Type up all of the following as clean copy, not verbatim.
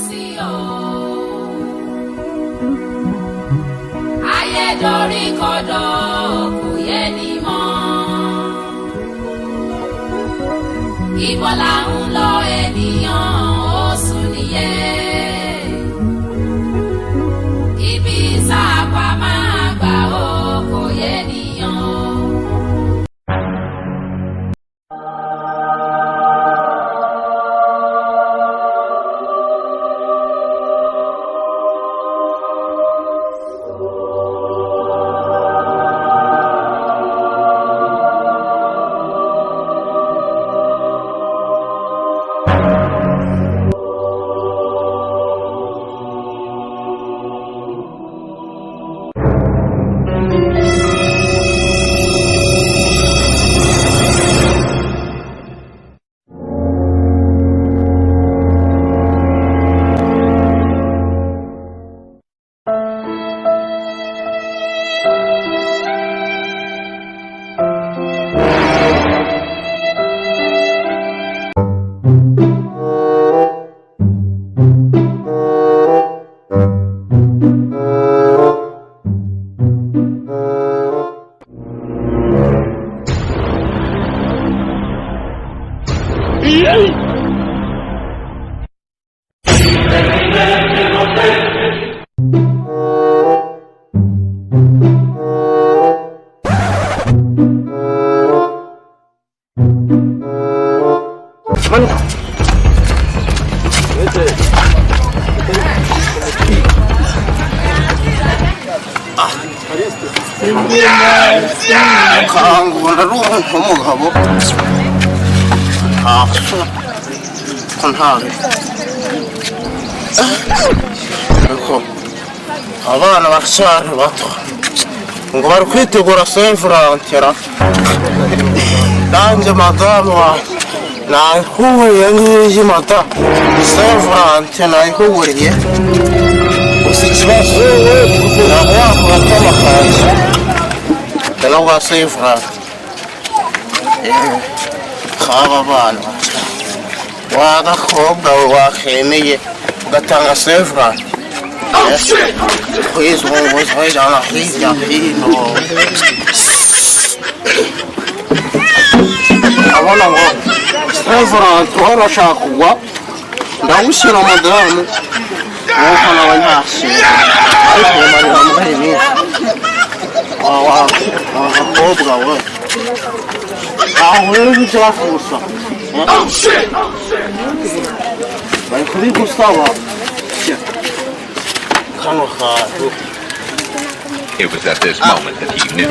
sí o. Ayé dorí kodò, kò yé ni mọ́. Ibo là ń lọ ènìyàn, ó sùn nìyẹn. Ibi sáàpà máa gbà ó, kò yé nìyàn o. Kangura ari umugabo ntaso ko ntabe, ariko abana baracyari bato ngo bari kwitegura Saint-Valentin. Nanjye madamu wanjye nayihuriye ngiyi, madamu, Saint-Valentin nayihuriye. Gusa ikibazo, ntabwo yakora amakanzu ndabona Saint-Valentin kaba bana wagakobwa we wakemeye ugatanga Saint-Valentin kwizunguza wijyana hirya hino, abona ngo Saint-Valentin warashaka kugwa, ndawushyira madamu nuko nawe ntashyira, ariko umarira muri iyi minsi wa gakobwa we aho rero ibyakusa bari kubigusaba kano kantu. It was at this moment that he knew.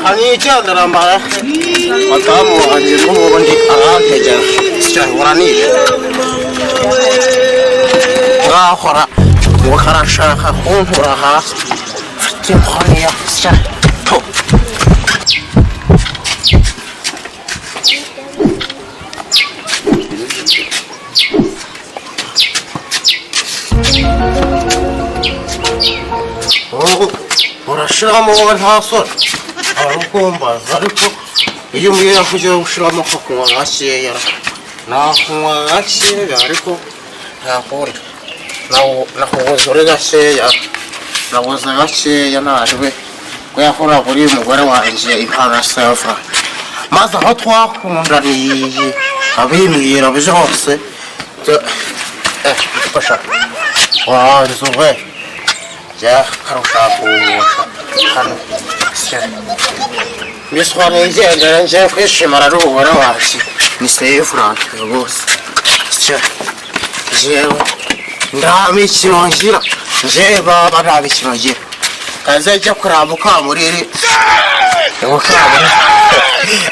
Hanigendera mbara madamu wanjye n'ubundi arantegera cyahora nije ngahora ngo karashaka kuntura hasi, mfite inkoni ya sya to. Urashiramo wowe, nta soni ararukumbaza, ariko iyo umbwira ko ugiye gushiramo ko kunywa gakeya, nakunywa gakeya, ariko ntakundi nakuguze uri gakeya, naguze gakeya najwe ko yakoraga uri umugore wanjye impano ya Saint-Valentin, maze aho twakundaniye abimbwira byose. Fasha wanzu we jya karushakumusha hano mbiswa nigendera, ngiye kwishimana n'umugore wanjye, ni Saint-Valentin rwose. Jewe nta mikino ngira, njewe baba nta mikino ngira, kazajya kuraba mukamuriri, mukamuriri.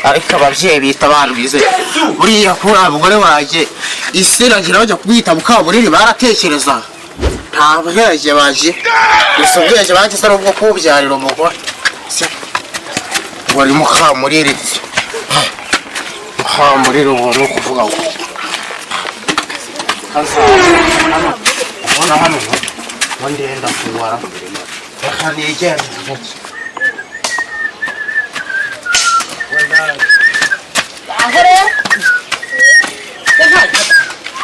Ariko ababyeyi bita abantu bize buriya kuri mugore wanjye isi iragira bajya kumwita mukamuriri, baratekereza, nta bwenge bagira, gusa ubwenge bagize ari ubwo kubyarira umugore. Wari mukamuriri, mukamuriri, ubu ni ukuvuga ngo hano ubona hano ngo ndenda kubara, reka nigendere. Aho rero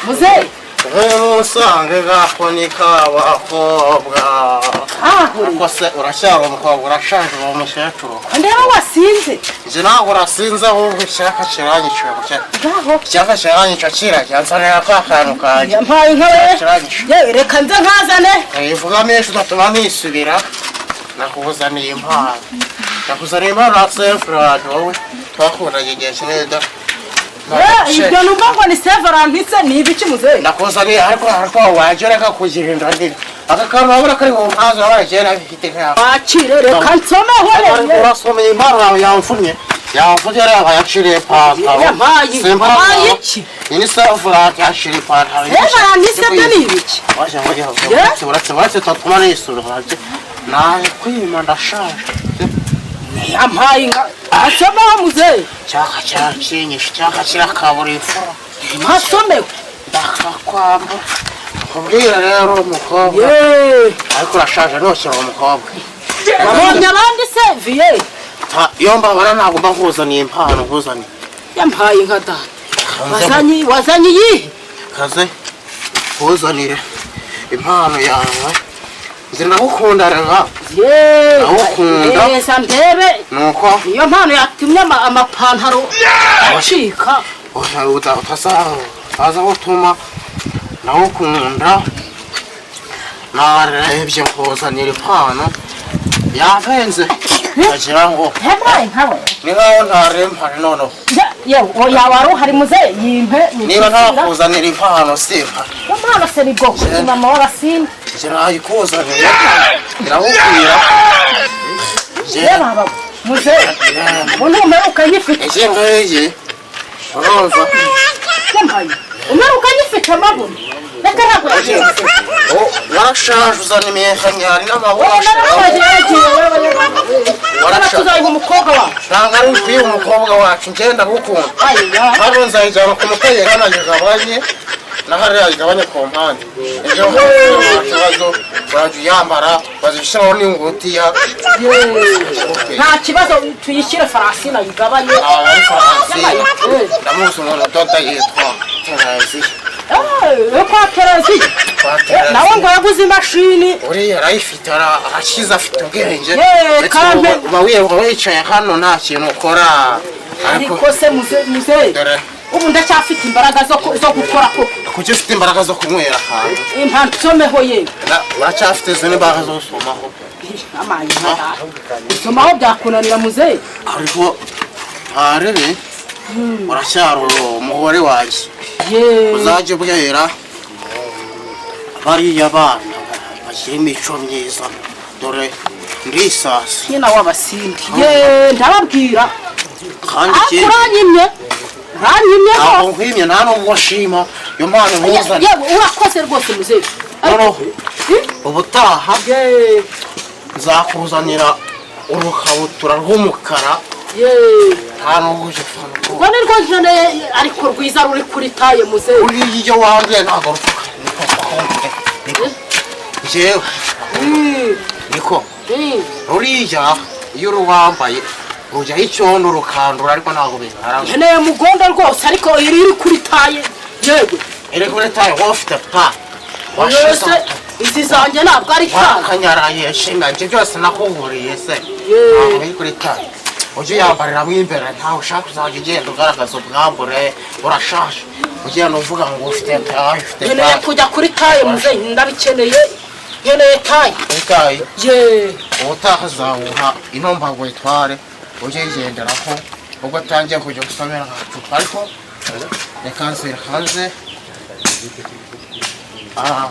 muzehe. Umusange gafunika abakobwa. Ariko se uracyari umukobwa? Urashaje, uba umukecuru. Ndeba wasinze. Njye ntabwo urasinze, ahubwo icyaka kiranyica gutya. Ngaho. Icyaka kiranyica, kirajya nsanira ka kantu kanjye. Yampaye inka we. Kiranyica. Yewe, reka nze nkazane. Ivuga menshi udatuma nisubira. Nakuzaniye impano, nakuzaniye impano ya sefurani. Wowe twakundanye igihe kinini da. Ibyo numva ngo ni sevarantise ni ibiki, muzehe? Nakuzaniye, ariko wajya ureka kugira inda nini. Aka kantu wabura kari mu mpazo wabara nabifite nkawe. Wakire, reka nsomeho. Urasomeye impano yawe, yamfunye, yamfunye. Reba, yaciriye ipantaro. Yampaye. Si impano. Yampaye iki? Iyi ni sevarante, yaciriye ipantaro. Sevarantise byo ni ibiki? Wajya wajya, uretse uretse uretse tatuma nisura nakwima, ndashaje. Yampaye inka, asomeho muzehe. Cyaka cyakinyishe, cyaka kirakabura imfura. Nkasomeho. Ndakakwamba kubwira rero umukobwa. Yeee. Ariko urashaje, ntukiri umukobwa. Wabonye abandi se viye? Iyo mbabara ntabwo mba nkuzaniye impano nkuzaniye. Yampaye inka data, wazanye wazanye iyihe? Kaze nkuzanire impano yawe, nzi ndagukunda rega. Yeee. Ndagukunda. Neza, ndebe. Nuko. Niyo mpano yatumye amapantaro acika. Utaza gutuma ndagukunda. Narebye nkuzanira impano yampenze agira ngo Yampaye nkawe. Ni nkaho ntarempane noneho. Yewe, oya, wari uhari muzehe, yimpe. Niba ntakuzanira impano simpa. Iyo mpano se ni bwoko ki, mama w'abasimba? Njye nayikuzaniye, iramubwira. Ye baba, muzehe, ubu ntumeruka nyifite. Iki ngiki urumva? Yampaye, umeruka nyifite amabuno, reka ntabwo yagiye. Warashaje, uzana iminkanyari n'amaboko. Tuzayiha umukobwa wacu. Ntabwo ari ukwiye umukobwa wacu, ngenda gukunda. Ayiwa. Hano nzayijyana ku mutegeka, nayigabanye na hariya ayigabanye ku mpande. Ibyo nta kibazo, wajya uyambara, bazishyiraho n'ingutiya. Nta kibazo, tuyishyire Francine ayigabanye. Ntabwo ari Francine, ndamuzi umuntu udoda yitwa Tereziya. Eh, kwa Tereziya. Kwa Tereziya. Nawe ngo yaguze imashini. Uriya arayifite, arakize, afite ubwenge. Yeee, Uretse kampe. uba wirirwa wicaye hano nta kintu ukora, ariko Ariko se muzehe, dore ubu ndacyafite imbaraga zo gukora koko. Kuki ufite imbaraga zo kunywera ahantu? Impano nsomeho yewe. Uracyafite izindi mbaraga zo gusomaho? Amaye nka, gusomaho byakunanira muzehe? Ariko ntarebe, uracyari umugore wanjye. Yeee. Uzajya ubwira bariya bana bagira imico myiza, dore ndisasi. Nyina w'abasindi, yeee, ndababwira. Kandi Ariko ikindi uranyimye, uranyimye ntabwo rwose. nkwimye, nta nubwo nshima iyo mpano nkuzanye. Yewe, urakoze rwose muzehe. Noneho ubutaha Yeee. nzakuzanira urukabutura rw'umukara. Yeee. Nta nubwo uje fana. Urwo ni rwo nkeneye, ariko rwiza ruri kuri taille, muzehe. Uriya iyo wanduye ntabwo rupfuka, niko niko njyewe niko ruriya iyo uruwambaye rujyaho icyondo rukandura, ariko ntabwo bigaragara. Nkeneye mugondo rwose, ariko iri iri kuri taille yewe. Iri kuri taille, wowe ufite taille. Yose izi zanjye ntabwo ari taille. Wakanyaraye shima, ibyo byose nakuguriye se? Yeee. Ntabwo biri kuri taille, ujye uyambariramo imbere. Ntawe ushaka uzajya ugenda ugaragaza ubwambure. Urashaje, ugenda uvuga ngo ufite taille, ufite Nkeneye taille. kujya kuri taille muzehe, ndabikeneye, nkeneye taille. Kuri taille. Yeee. Ubutaha azawuha ino mbago itware, ujye yigenderaho ubwo atangiye kujya gusomera agacupa. Ariko reka nze hanze aha,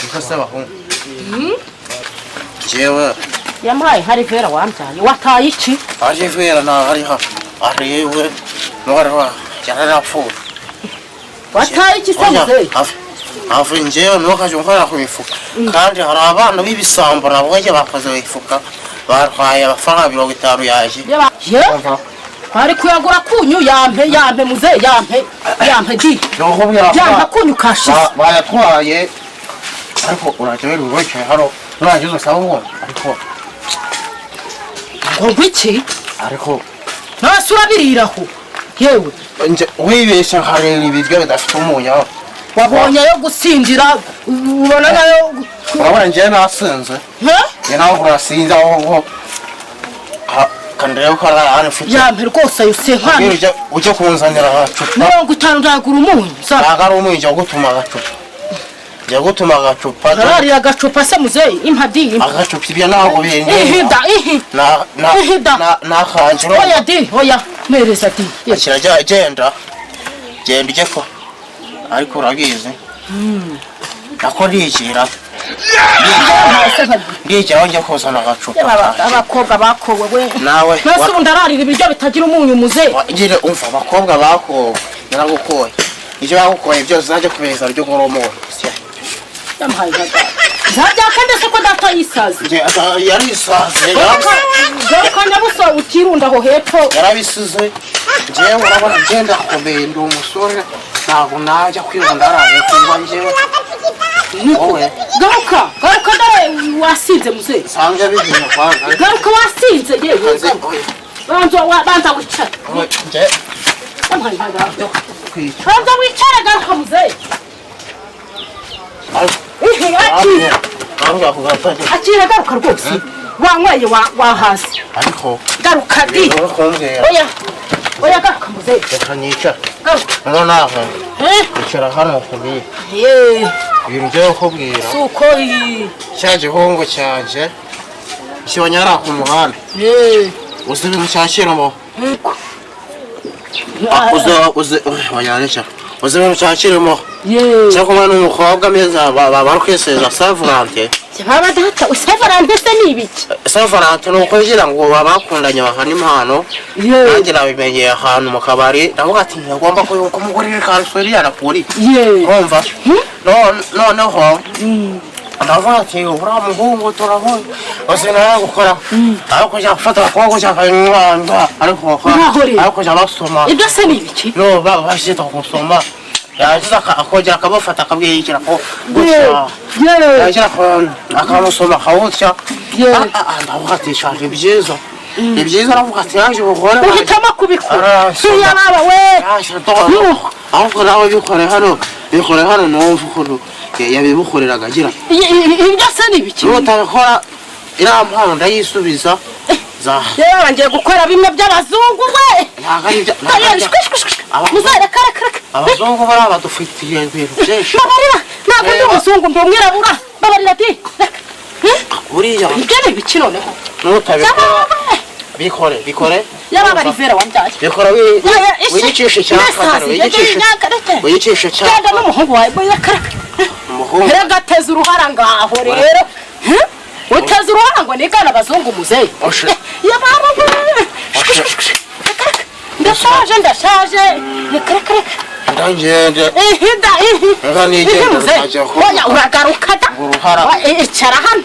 niko se bahungu jewe. Yampaye nka Rivera wambyaye, wataye iki? Arivera ntabwo ari hano, ariwe n'uwari yararapfuye. Wataye iki se muzehe? Ave, njyewe ntukajye unkorera ku mifuka. Kandi hari abana b'ibisambo nabo bajya bakoze mifuka, batwaye amafaranga 50 yaje. Ye, twari kuyagura kunyu. Yampe, yampe muzehe, yampe, yampe di. Nukubwira. Yampe akunyu kashize. Bayatwaye, ariko urajya wirirwa wicaye hano, nurangiza usaba ngo ariko Ngo ngwiki? Ariko Ntase urabiriraho yewe. Nje wibeshya nkarira ibiryo bidafite umunyu. Wabonye yo gusinzira ubona nayo. Urabona njyewe nasinze. Njye nawe urasinze aho kandebe ko ari ahantu mfite. Yampe rwose ayo senkani. Ujye kunzanira agacupa. 50 ndagura umunyu. Ntabwo ari umunyu, njya gutuma agacupa. Njya gutuma agacupa. Harariya agacupa se muzeyi impa di. Agacupa ibyo ntabwo bindi. Ihida ihi. Na Ihida. Na kanjiro. Oya di oya mereza di. Akira genda. Genda ujye ko. Ariko urabizi. Nako ndigira. Ndigira njya kuzana agacupa. Abakobwa bakowe we. Nawe. Nase ubu ndararira ibiryo bitagira umunyu muzeyi. Ngira umva abakobwa bakowe. Naragukoye. Ibyo bagukoye byose najya kubeza ryo ngoromo. Yamuhaye gaga. Nzabyaka ndetse ko data yisaze. Yarisaze. Garuka nyabuso utirunda aho hepfo. Yarabisize. Njyewe urabona ngenda komeye ndi umusore ntabwo najya kwirunda araye kuba njyewe. Wowe. Garuka, garuka ndare wasinze muzeyi. Sange bigiye kwanza. Garuka wasinze yewe. Banza banza wicare. Nje. Yamuhaye gaga. Banza wicare garuka muzeyi. Akira garuka rwose wanyweye wahaze ariko garuka di oya oya garuka muzeyi reka nicare garuka noneho naho icara hano nkubwire ibintu ngiye kukubwira si uko cya gihungu cyanjye kibonye ari ku muhanda uzi ibintu cyakiramo uzi ibintu cyakirimo cyo kumwe n'umukobwa mwiza bari kwiseza Saint-Valentin. Baba data Saint-Valentin se ni ibiki? Saint-Valentin ni ukugira ngo babakundanye bahane impano. Nanjye nabimenyeye ahantu mu kabari ndavuga ati ntagomba kumugurira ikanzu iriya napuri. Urumva? Noneho ndavuga ati uriya muhungu turahuye uzi nawe gukora ariko kujya gufata abakobwa kujya umwanda ariko kujya basoma. Ibyo se ni ibiki? No bashyita gusoma. Yagize akongera akamufata akamwigira ko gutya yagira akamusoma akawutya ndavuga ati shaje ibyiza ibyiza aravuga ati yaje ubugore uhitamo kubikora yababa we ahubwo nawe bikore hano bikore hano numva ukuntu yabimukoreraga agira ibyo se ni ibiki nutabikora iriya mpano ndayisubiza yewe ngiye gukora bimwe by'abazungu we muzareka reka abazungu bariya badufitiye ibintu byinshi babarira ntabwo ndi umuzungu ndi umwirabura babarira di reka buriya ibyo ni ibiki noneho nutabikora bikore bikore yababa Rivera wambyaye bikora wiyicishe cyaka wiyicishe cyaka genda n'umuhungu wawe reka reka umuhungu reka teza uruhara ngaho rero uteze uruhara ngo nigane abazungu muzeyi yababa ndashaje ndashaje reka reka reka ndangende ihida ihi nigende oya uragaruka da icara hano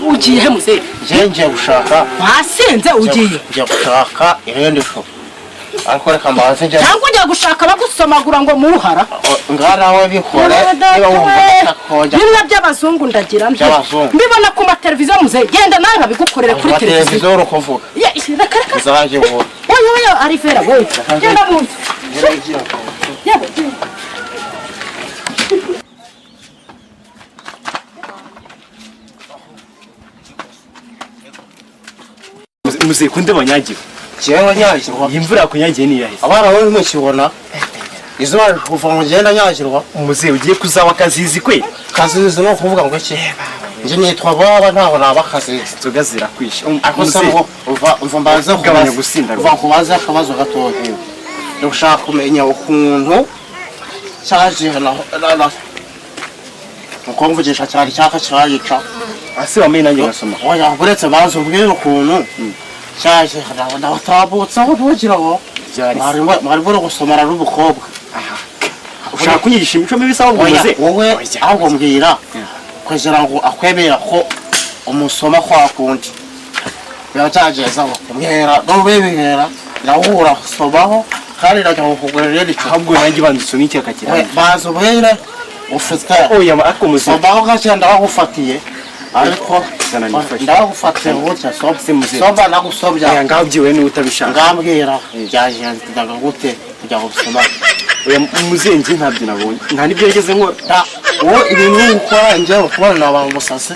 ugiye he muzeyi ngiye gushaka wasinze ugiye ngiye gushaka irindi shu ariko reka mbanze njye cyangwa ugiye gushaka bagusomagura ngo mu ruhara ngaha nawe bikore niba wumva utakongera bimwe by'abazungu ndagira mbibona ku mateleviziyo muzeyi genda nawe babigukorere kuri televiziyo uri kuvuga reka reka uzajye ubona oya oya Arivera we genda mu nzu yewe Muzeyi kunde banyagiwe. Jewe nyagirwa. Imvura yakunyagiye ni yahise. Abana wowe mukibona izuba kuva mu genda nyagirwa. Muzeyi ugiye kuzaba kazizi kwe. Kazizi no kuvuga ngo iki? Nje nitwa baba ntaho naba kazizi. Inzoga zirakwisha. Ariko se ngo uva mbanze kugabanya gusinda. Uva kubaza akabazo gatoya. Ndashaka kumenya ukuntu cyaje na uko mvugisha cyari cyaka cyayica. Ase wamenye nanjye ngasoma. Oya uretse banze ubwire ukuntu cyaje ndabatabutse aho ntugira ngo mwari buri gusomana n'umukobwa. Ushaka kunyigisha imico mibi sawa ngo muze wowe ahubwo mbwira kugira ngo akwemera ko umusoma kwa kundi biracyageza ngo mbwira n'ubibwira ndahura somaho kandi ndajya kukugurira irindi cupa. Ahubwo nanjye banza usome icyaka kirangiye. Banza ubwire ufite oya ariko muze somaho gake ndabagufatiye ariko ndagufatiye gutya soba nagusobya ngaho byiwe niba utabishaka ngambwira byagendaga gute. Kugira ngo dusomane. Oya muzehe, njye ntabyo nabonye, nta n'ibyo yageze nkora. Wowe ibintu ukora, njyewe kubona naba umusazi.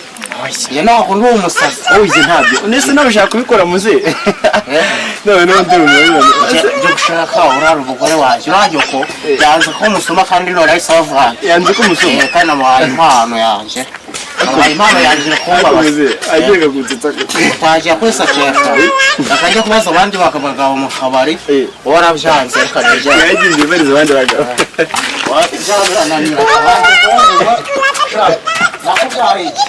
Njye ntabwo ndi umusazi. Wowe ibyo ntabyo, ndetse nawe ushaka kubikora muzehe, noneho ndumiwe. Njye gushaka urara umugore wanjye, urajya ko yanze ko musoma, kandi none ahise avana. Yanze ko musoma? Kandi namuhaye impano yanjye, namuhaye impano yanjye iri kumbabaza. Muzehe agiye gusetsa. Utangiye kwisakisha, akajya kubaza abandi bagabo mu kabari, warabyanze, reka nijyane. Yagiye ibariza abandi bagabo. Byananira abandi kumva. Nakubyariye iki?